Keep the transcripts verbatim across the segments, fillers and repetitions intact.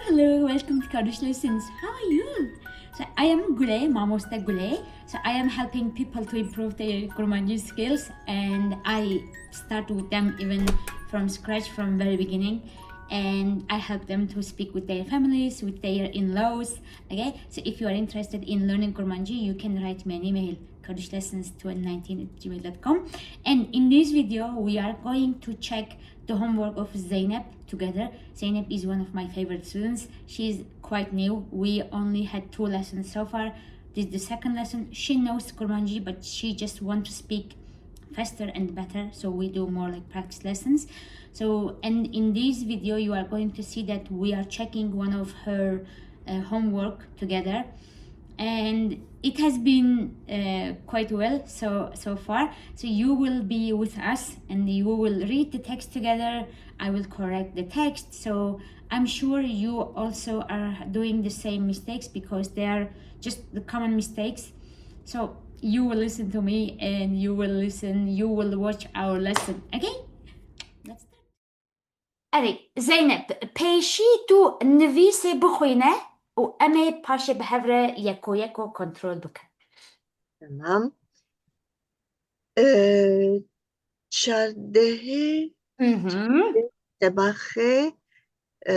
Hello, welcome to Kurdish Lessons. How are you? So I am Gule, Mamoste Gule. So I am helping people to improve their Kurmanji skills, and I start with them even from scratch, from very beginning, and I help them to speak with their families, with their in-laws. Okay, so if you are interested in learning Kurmanji, you can write me an email, kurdishlessons twenty nineteen at gmail dot com. And in this video, we are going to check the homework of Zeynep together. Zeynep is one of my favorite students. She is quite new. We only had two lessons so far. This is the second lesson. She knows Kurmanji, but she just wants to speak faster and better, so we do more like practice lessons. So, and in this video, you are going to see that we are checking one of her uh, homework together, and it has been uh, quite well so so far. So you will be with us, and you will read the text together. I will correct the text. So I'm sure you also are doing the same mistakes, because they are just the common mistakes. So you will listen to me, and you will listen, you will watch our lesson. Okay? Let's start. Erê, Zeynep, pêşî tu nivîsê bixwîne û em ê paşê bi hev re yeko yeko kontrol bikin. Tamam. Ee, çardehê Hı hı. Tebaxê, e,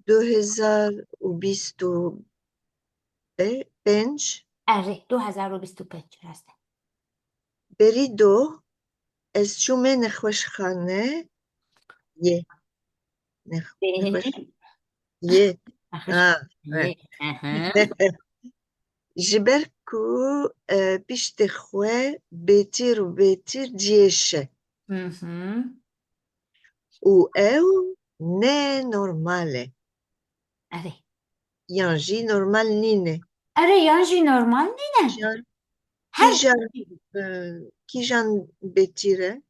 du hezar û bîst û pênc. Erê, du hezar û bîst û pênc, rast e. Berî doh ez çûme nexweşxane yê. Nex-, Berî. nexweş-, yê. Nexweş-, Ha, yê. Evet. Hı hı. Ji ber ku, e, piştê xwe bêtir û bêtir diêşe. Hı hı. Û ew ne normal e. Erê. Yan jî normal nîne. Erê, yan jî normal nîne. Kîjan, Her kîjan, e, kîjan bêtir e?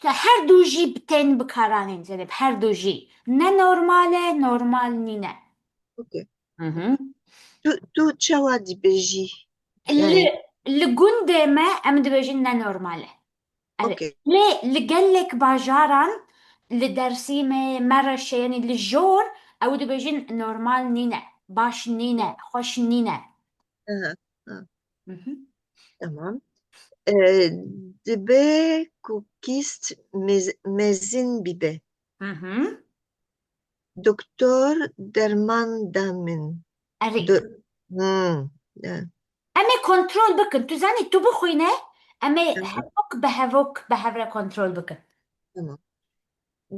Her du jî bi tên bikaranîn, Zeynep, her du jî. Ne normal e, normal nîne. Okey. Hı hı. Tu, tu çawa dibêjî? Li, Yani li gundê me em dibêjin ne normal e. Evet. Okey. Lê li gelek bajaran, li Dersîmê, Mereşê, yanî li jor, ew dibêjin normal nîne, baş nîne, xweş nîne. Aha, ha. Hı hı. Tamam. Ee, dibe ku kîst mez-, mezin bibe. Hı hı. Doktor derman da min. Erê. Do-, hmm, ya. Em ê kontrol bikin. Tu zanî, tu bixwîne, em ê Tamam. hevok bi hevok bi hev re kontrol bikin. Tamam.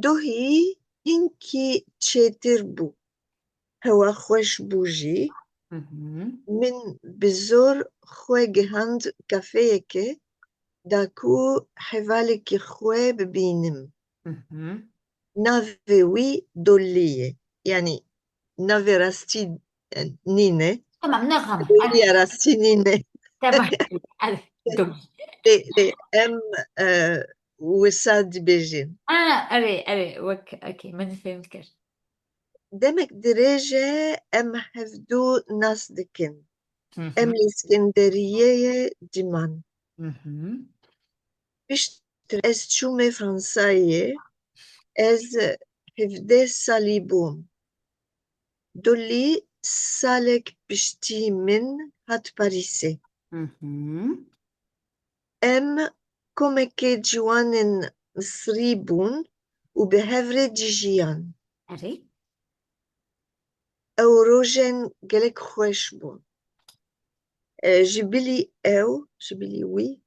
Dohî hinkî çêtir bû. Hewa xweş bû jî. Hı hı. Min bi zor xwe gihand kafeyeke da ku hevalekî xwe bibînim. Hı hı. Navê wî Dolî ye. Yanî navê rastî, e, nîne. Tamam, ne xema. Dolî ya rastî nîne. Tamam. Erê, Dolî. Lê, lê em, e, wisa dibêjin. Ha, erê, erê, wek, okey, min fêm kir. Demek dirêj e em hevdu nas dikin. Hı hı. Em li Skenderiyeyê diman. Hı hı. Piştre ez çûme Fransayê, ez hevdeh salî bûm. Dolî salek piştî min hat Parîsê. Hı hı. Em komekê ciwanên Misrî bûn û bi hev re dijiyan. Erê. Ew rojên gelek xweş bûn. E, ji bilî ew, ji bilî wî,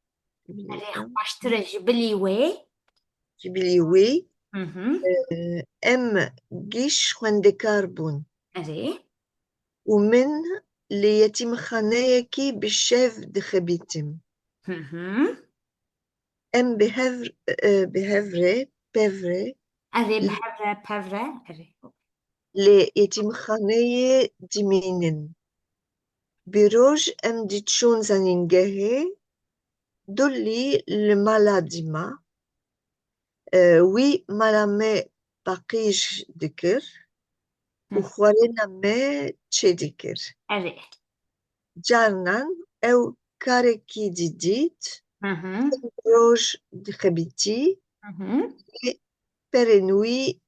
ji bilî Erê, ew. Xweştir e ji bilî wê. Ji bilî wî, Hı hı. e, em giş xwendekar bûn. Erê. Û min li yetîmxaneyekî bi şev dixebîtim. Hı hı. Em bi hev, e, bi hev re, pev re, Erê, bi hev re, pev re. Erê. Li yetîmxaneyê dimînin. Bi roj em diçûn zanîngehê, Dolî li mala dima. E, wî mala me paqij dikir û Hı. xwarina me çêdikir. Erê. Carinan ew karekî didît, Hı hı. çend roj dixebitî, Hı hı. lê perên wî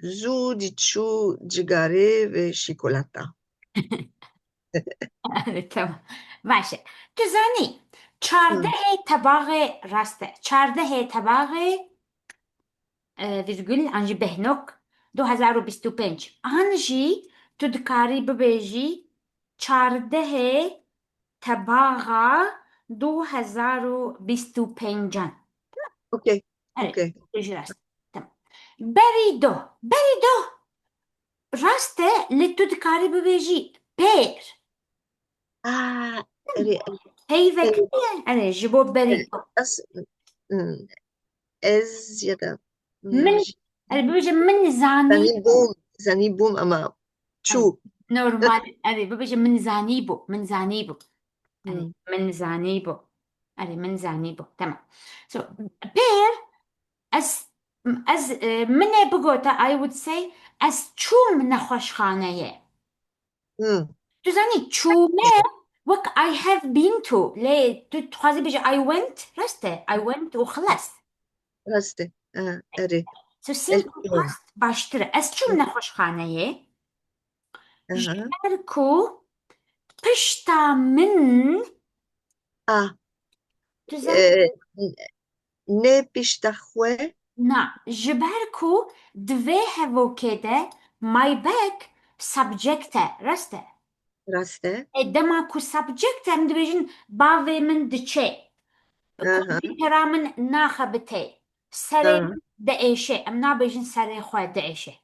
zû diçû cigarê ve şîkolata. Tamam. Baş e. Tu zanî, çardehê tebaxê rast e. Çardehê tebaxê, e, vîrgul, an jî behnok, du hezar û bîst û pênc. An jî tu dikarî bibêjî çardehê tebaxa du hezar û bîst û pêncan. Okey, Evet, okey. Bêjî rast. Tamam. Berî doh. Berî doh. Rast e, lê tu dikarî bibêjî pêr. Aa, erê, Peyvek ne? Erê, ji bo berî doh. ez, hmm, ez ya da, hmm, Min, jî- erê, bibêje min zanî. Zanîbûm, zanîbûm ama çû. Normal, erê, bibêje min zanîbû, min zanîbû. Erê, Hmm. Min zanîbû. Erê, min zanîbû. Tamam. So, pêr, ez, ez, e, min ê bigota, I would say, ez çûm nexweşxaneyê. Hmm. Tu zanî, çûme, wek I have been to, lê tu dixwazî bêjî I went, rast e, I went û xilas. Rast e. Ha, erê. So simple past baştir e. Ez çûm nexweşxaneyê. Ji ber ku pişta min. Ah. Tu zanî? E, ne pişta xwe? Na, ji ber ku di vê hevokê de my back subject e, rast e? Rast e. E, dema ku subject e, em dibêjin bavê min diçe. Aha. Kompîtera min naxebite. Serê Aha. diêşe. Em nabêjin serê xwe diêşe.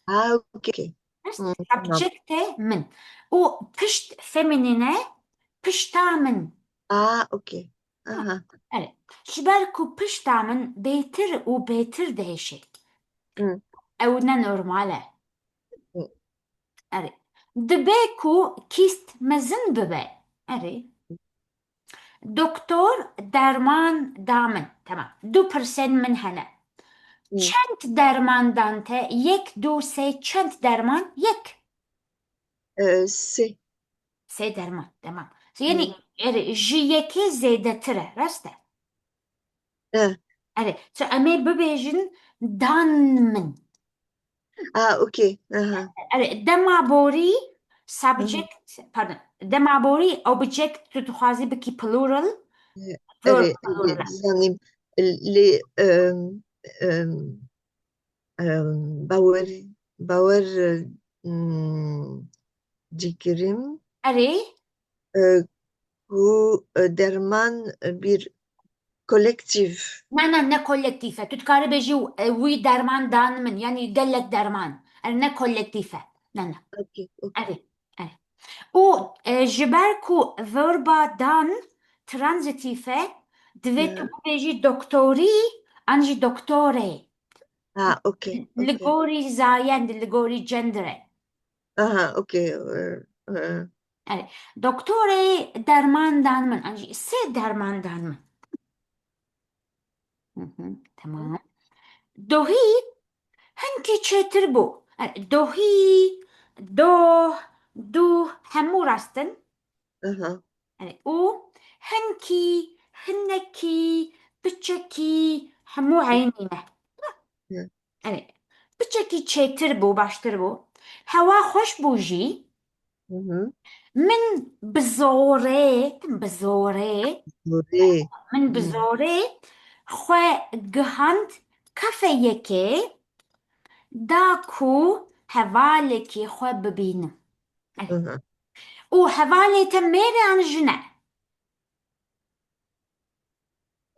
Ha, okey. Rast? Hı, tamam. Subject e min. Û pişt feminine, pişta min. Aa, okey. Aha. Evet. Ji ber ku pişta min bêtir û bêtir diêşe. Hı. Ew ne normal e. Hı. Erê. Dibe ku kîst mezin bibe. Erê. Doktor derman da min. Tamam. Du pirsên min hene. Hı. Çend derman dan te? Yek, du, sê, çend derman? Yek. E, sê. Sê derman. Tamam. So, yani, erê, ji yekê zêdetir e. Rast e? E. Erê. So, em ê bibêjin dan min. Aa, okey. Aha. Erê, dema borî subject, pardon, dema borî object tu dixwazî bikî plural, E, verb erê, plural. Zanîm. Lê, em, em, em, bawer, bawer, e, hmm, dikirim. Erê, E, ku, e, derman, e, bir kolektif. Na, na, ne kolektîf e. Tu dikarî bêjî, e, wî derman dan min, yanî gelek derman. Erê, ne kolektîf e. Na, na. Okey, okey. Erê, erê. Û, e, ji ber ku verba dan tranzitîf e, divê tu Ya. bibêjî doktorî an jî doktorê. Ha, okey, Li okey. gorî zayendî, li gorî genderê. Aha, okey. E, e. Erê, doktorê derman dan min, an jî sê derman dan min. Hı hı, tamam. Dohî hinkî çêtir bû. Erê, dohî, doh, duh, hemû rast in. Aha. Erê, û hinkî, hinekî, piçekî, hemû eynî ne. Hı. Erê, piçekî çêtir bû, baştir bû. Hewa xweş bû jî. Hı hı. Min bi zorê, bi zorê, zorê. Min bi zorê xwe gihand kafeyekê da ku hevalekî xwe bibînim. Erê. Hı hı. Û hevalê te mêr e an jin e?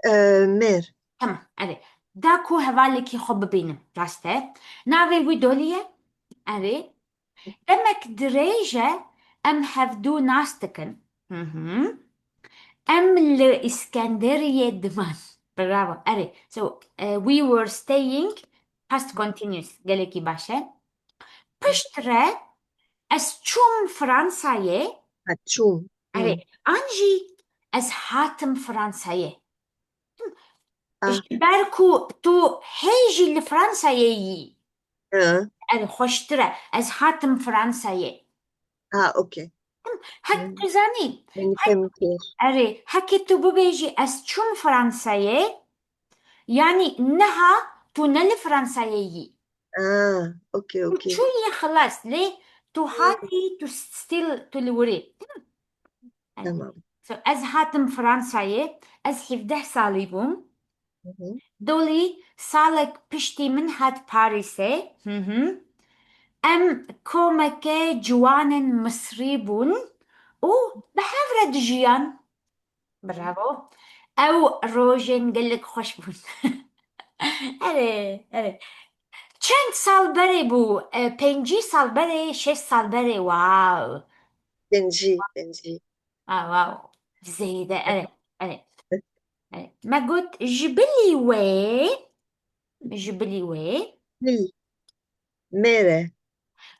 E, mêr. Tamam, erê. Da ku hevalekî xwe bibînim, rast e. Navê wî Dolî ye? Erê. Demek dirêj e em hevdû nas dikin. Hı hı. Em li Îskenderiyê diman. Bravo. Erê. So, e, we were staying, past continuous. Gelekî baş e. Piştre ez çûm Fransayê. Ha, çûm. Erê, an jî ez hatim Fransayê. Ah. Ji ber ku tu hê jî li Fransayê yî. Hı. Erê, xweştir e. Ez hatim Fransayê. Ha, okey. Hek tu zanî. Erê, hekê tu bibêjî ez çûm Fransayê, yanî niha tu ne li Fransayê yî. Ah, okey, Tu okey. çûyî xilas, lê tu hatî, tu still, tu li wir î. Tamam. Tamam. So, ez hatim Fransayê, ez hevdeh salî bûm. Hı hı. Dolî salek piştî min hat Parîsê. Hı hı. Em komeke ciwanên Misrî bûn û bi hev re dijiyan. Bravo. Ew rojên gelek xweş bûn. Erê, erê. Çend sal berê bû? E, pêncî sal berê, şeş sal berê. Wow. Pêncî, pêncî. Ah, wow. Zêde, erê, erê. Erê. Me got, ji bilî wê, ji bilî wê. Bil. Mêre.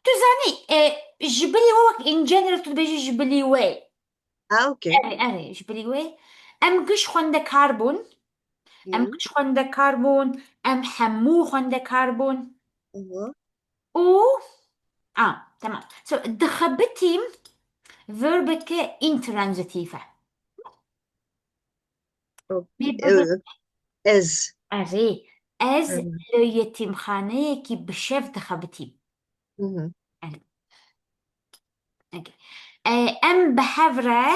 Tu zanî, e, ji bilî wê wek in general tu dibêjî ji bilî wê. Ah, okey. Erê, erê, ji bilî wê. Em giş xwendekar bûn. Em Hı. giş xwendekar bûn. Em hemû xwendekar bûn. Aha. Û, a, tamam. So, dixebitîm verbeke intranzitîf e. Ok. Bê bibe- Ew, ez. Erê, ez Hı. li yetîmxaneyekî bi şev dixebitîm. Hı hı. Erê. Okey. E, em bi hev re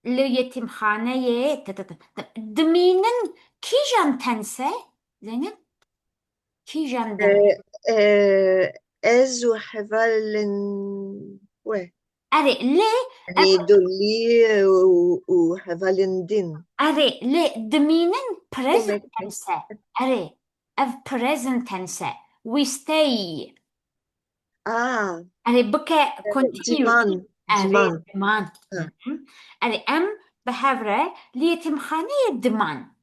li yetîmxaneyê te, te, te, te, dimînin kîjan tense? Zeynep? Kîjan demê? E, e, ez û hevalên we. Erê, lê, Yanî Dolî û, û hevalên din. Erê, lê dimînin present Demek ki. Tense. Erê, ev present tense. We stay. Aa, Erê, bike e, continue. Civan, Erê, civan. diman. Ha. Hı hı. Erê, em bi hev re li yetîmxaneyê diman.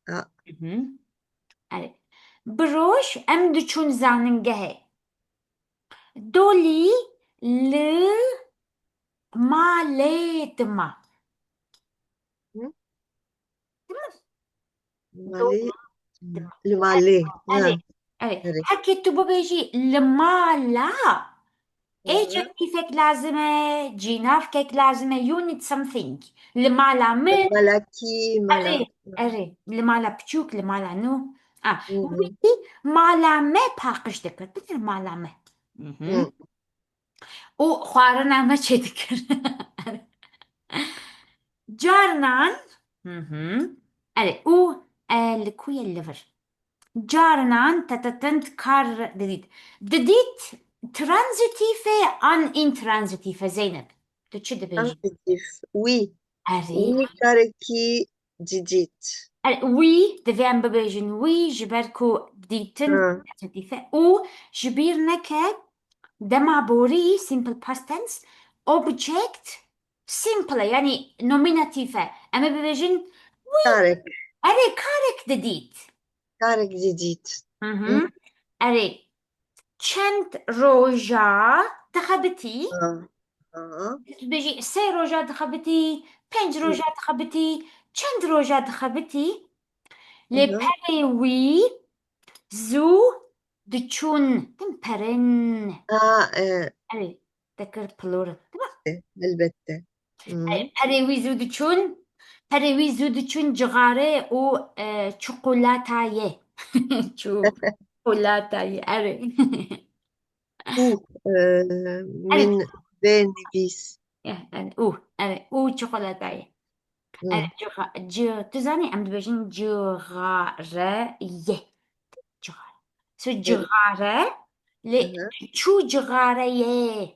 Ha. Hı hı. Erê. Bi roj em diçûn zanîngehê. Dolî li malê dima. Hı? Dima. Malê, Dima. li malê. Erê, Ha, erê. erê. Heke tu bibêjî li mala, Hı. adjektifek lazim e, cînavkek lazim e, you need something. Li mala min, Mala kî, mala. erê, erê. Li mala piçûk, li mala nû. Ah, Hı hı. wî mala me paqij dikir. Bitir mala me. Hı hı. Hı. Û xwarina me çêdikir. Carinan, hı hı. Erê, û, e, li ku ye, li vir. Carinan te, te, te, kar didît. Didît tranzitîf e an intranzitîf e, Zeynep? Tu çi dibêjî? Tranzitîf. Wî. Erê. Wî karekî didît. E, wî, divê em bibêjin wî, ji ber ku dîtin Ha. tranzitîf e. Û ji bîr neke, dema borî, simple past tense, object simple e, yanî nominatîf e. Em ê bibêjin wî. Karek. Erê, karek didît. Karek didît. Hı hı. Hı. Erê, çend roja dixebitî? Ha. Ha. Tu dibêjî sê roja dixebitî, pênc Hı. roja dixebitî, çend roja dixebitî? Lê Hı hı. perê wî zû diçûn. Tim perin. Ha, e, Erê, te kir plural. Tamam. elbette. Hı. Erê, perê wî zû diçûn. Perê wî zû diçûn cixarê û, e, çikolatayê. Çikolatayê. Erê. Û, e, Erê. Min vê nivîs. Eh, erê. Û, erê. Û çikolatayê. Hı. Erê, cixa-, ci-, tu zanî em dibêjin cixareyê. Cixare. So, Evet. Cixare, lê Hı hı. çû cixareyê.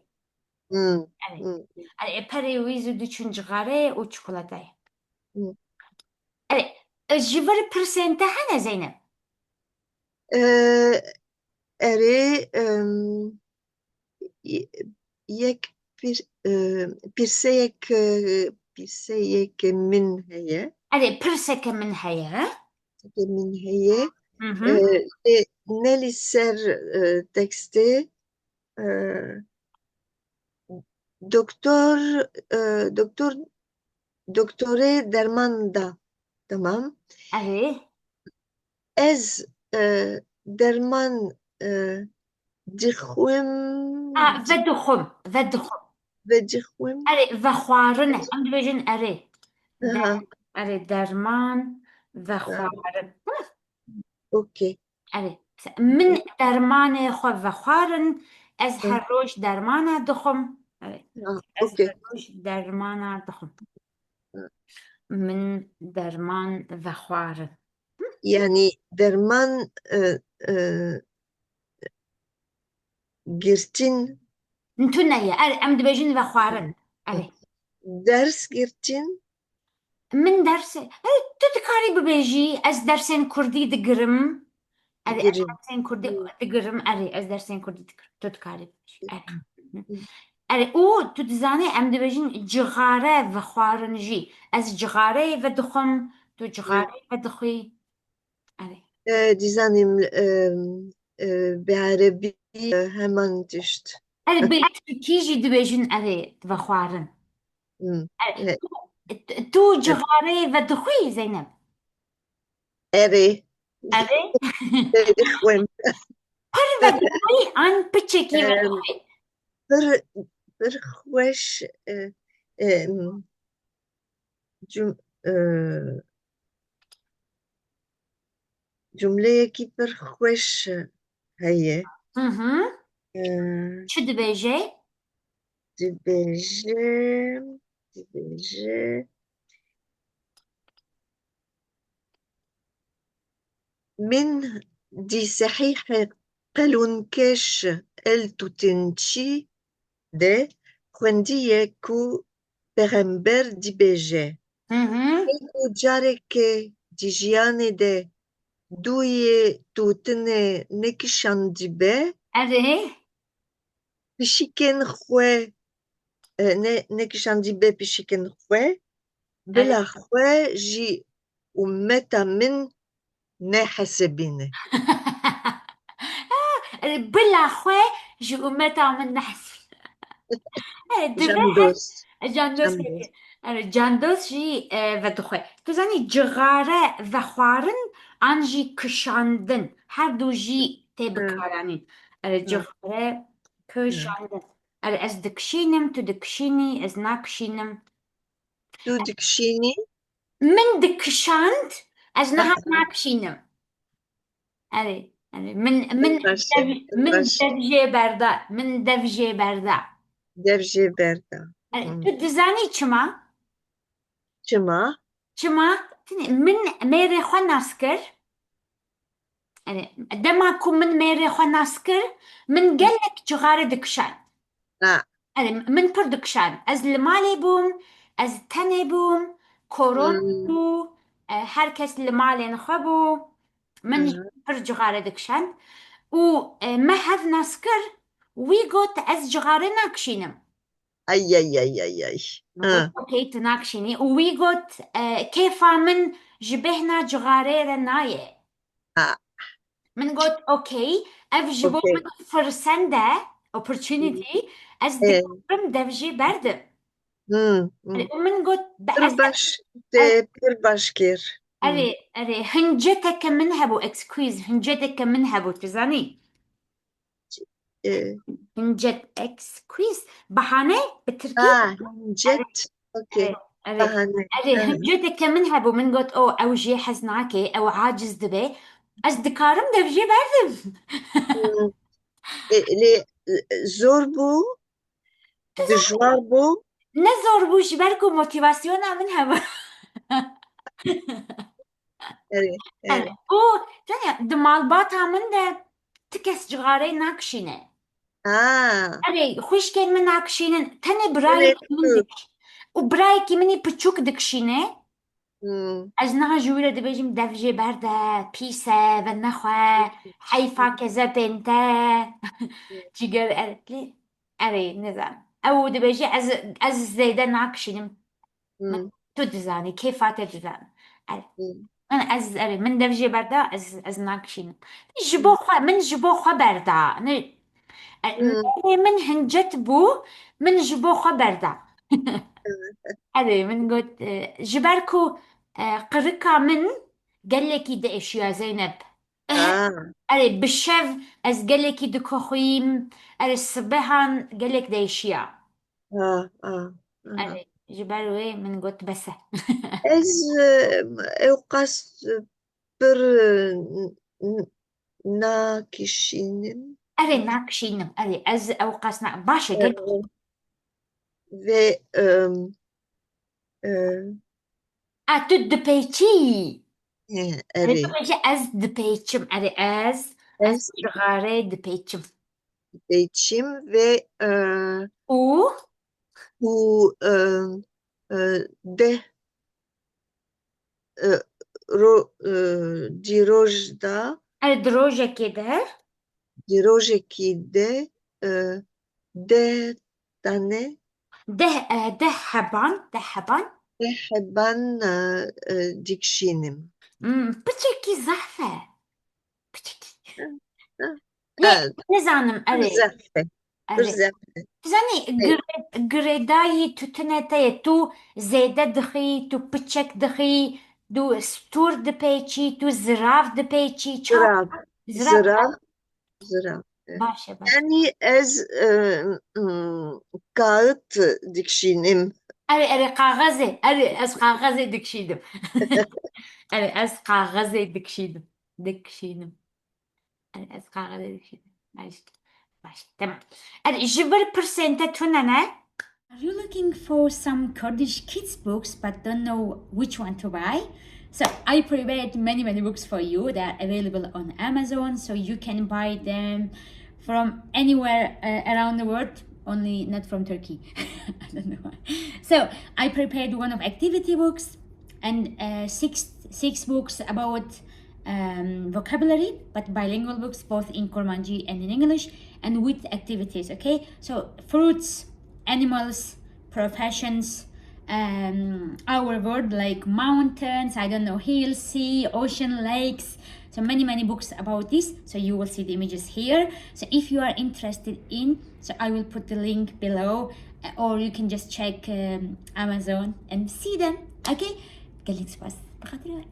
Hı. Evet. Hı. Erê, perê wî zû diçûn cixareyê û çikolatayê. Hı. Erê, e, ji vir pirsên te hene, Zeynep? E, erê, em, y-, yek pir-, e, pirseyek, e, pirseyek min heye. Erê, pirseke min heye. Pirseke min heye. Hı hı. E, lê ne li ser, e, tekstê, e, doktor, e, doktor, doktorê derman da. Tamam. Erê. Ez, e, derman, e, dixwim. A, vedixwim, vedixwim. Vedixwim. Erê, vexwarin e. Em dibêjin erê. Aha. Der-, erê, derman, vexwarin. Okey. Erê. Min dermanê xwe vexwarin, ez her roj dermana dixwim. Evet. Ah, Ez okey. her roj dermana dixwim. Hı. Min derman vexwarin. Yani derman e, e, girtin, Tune ye. Er, em dibêjin vexwarin. Evet. ders girtin, Min dersê, e, tu dikarî bibêjî, ez dersên kurdî digirim. Erê, ez Digirim. dersên kurdî Hmm. digirim. Erê, ez dersên kurdî digirim. Tu dikarî bibêjî. Erê. Hmm. Erê, û tu dizanî em dibêjin cixare vexwarin jî. Ez cixareyê vedixwim, tu cixareyê vedixwî. Erê. E, dizanim e, e, bi erebî e, heman tişt. Erê, bi tirkî jî dibêjin erê vexwarin. Hmm. Erê, Evet. tu, tu cixareyê vedixwî Zeynep? Erê. Erê? Vedixwim. Pir vedixwî an piçekî Em, vedixwî? Pir, pir xweş e, e, cum, e, cumleyekî pir xweş heye. Hı hı. E, Çi dibêje? Dibêje, dibêje. Min di sehîhê qelûnkeş el tutinçî de xwendiye ku Pêxember dibêje, Hı hı. Her ku careke di jiyanê de dûyê tûtinê nekişandibe, Erê. pişikên xwe, e, ne, nekişandibe pişikên xwe, bila xwe ji ummeta min nehesibîne. Erê, bila xwe ji ummeta min nehesibîne. Erê, dibe Candoz. Candoz. Candoz. Erê, Candoz jî e, vedixwe. Tu zanî cixare vexwarin an jî kişandin. Her du jî tê Hı. bikaranîn. Erê, Hı. Cixare kişandin. Erê, ez dikişînim, tu dikişînî, ez nakişînim. Tu dikişînî? Min dikişand, ez niha Aha. nakişînim. Erê, erê. Min, min Baş e, dev, min baş. Dev jê berda. Min dev jê berda. Dev jê berda. Erê, Hı. tu dizanî çima? Çima? Çima? Tinê, min mêrê xwe nas kir. Erê, dema ku min mêrê xwe nas kir, min gelek cixare dikişand. Ha. Erê, min pir dikişand. Ez li malê bûm, ez tenê bûm, koron Hmm. bû, e, her kes li malên xwe bû. Min Hı. pir cixare dikişand. Û e, me hev nas kir, wî got ez cixare nakişînim. Ay, ay, ay, ay, ay. Min Ha. got, okey, tu nakişînî. Û wî got, e, kêfa min ji bêhna cixareyê re nayê. Ha. Min got, okey, ev ji bo Okey. min firsend e, opportunity, ez E. dikarim dev jê berdim. Hmm, hmm. Erê, û min got, be-, Pir ez, baş, te pir baş kir. Hmm. Erê, erê, hinceteke min hebû, excuse, hinceteke min hebû, tu zanî? E, Hincet, excuse, bahane bi tirkî? Ha, hincet. Okey. Erê, erê. Bahane. Erê, Ha. Hinceteke min hebû, min got, o, ew jê hez nake, ew aciz dibe. Ez dikarim dev jê berdim. Hmm. E, lê, e, zor bû, dijwar bû. Ne zor bû, ji ber ku motivasyona min hebû. Erê, Erê, erê. û, zanî, di malbata min de ti kes cixareyê nakişîne. Ha. Erê, xwişkên min nakişînin, tenê birayekî min dik-, û birayekî min î piçûk dikişîne. Hmm. Ez niha ji wî re dibêjim, dev jê berde, pîs e, venexwe, heyfa kezepên te. Ciger, erê, erê, nizam. Ew dibêje, ez, ez zêde nakişînim. Min, hmm, tu dizanî, kêfa te dizan. Erê. Hmm. Min ez, erê, min dev jê berda, ez, ez nakişînim. Ji bo xwe, min ji bo xwe berda. Ne, e, hmm, mêrê min hincet bû, min ji bo xwe berda. Erê, min got, e, ji ber ku, e, qirika min gelekî diêşiya Zeynep. Ha. Erê, bi şev ez gelekî dikoxuyîm, erê, sibehan gelek diêşiya. Ha, ha, ha. Erê, ji ber wê min got bes e. Ez, e, ewqas pir, e, n-, n-, nakişînim. Erê, nakişînim. Erê, ez ew qas na-, baş e, E, gel. Ve e, e, A, tu dipêçî. he, Erê, tu erê. bêje ez dipêçim. Erê, ez, ez Ez cixarê dipêçim. dipêçim ve e, Û? û e, e, deh e, ro, e, di roj de, Erê, di rojekê de. di rojekî de e, deh tane, Deh, e, deh heban, deh heban. deh heban e, e, dikişînim. Hmm, piçekî zehf e. Piçekî. Hı, hı. Lê, Evet, nizanim, pir erê. zehf e, pir Erê. zehf e. Zanî, Evet. gire-, girêdayî tu tune te ye, tu zêde dixî, tu piçek dixî, tu stûr dipêçî, tu zirav dipêçî, çawa? Zirav, Zirav. zirav, zirav. Evet. Baş e, baş e. Yani ez e, m, kağıt dikişînim. Erê, erê, kaxezê, erê, ez kaxezê dikişînim. Erê, ez kaxezê dikişînim. Dikişînim. Erê, ez kaxezê dikişînim. Baş, baş, tamam. Erê, ji vir pirsên te tune ne? Are you looking for some Kurdish kids books but don't know which one to buy? So I prepared many, many books for you. They are available on Amazon, so you can buy them from anywhere uh, around the world, only not from Turkey. I don't know why. So I prepared one of activity books and uh, six six books about um, vocabulary, but bilingual books, both in Kurmanji and in English, and with activities. Okay, so fruits, animals, professions, um, our world like mountains, I don't know, hills, sea, ocean, lakes. So many, many books about this. So you will see the images here. So if you are interested in, so I will put the link below, uh, or you can just check um, Amazon and see them. Okay? قال لي سباس. بخاطري.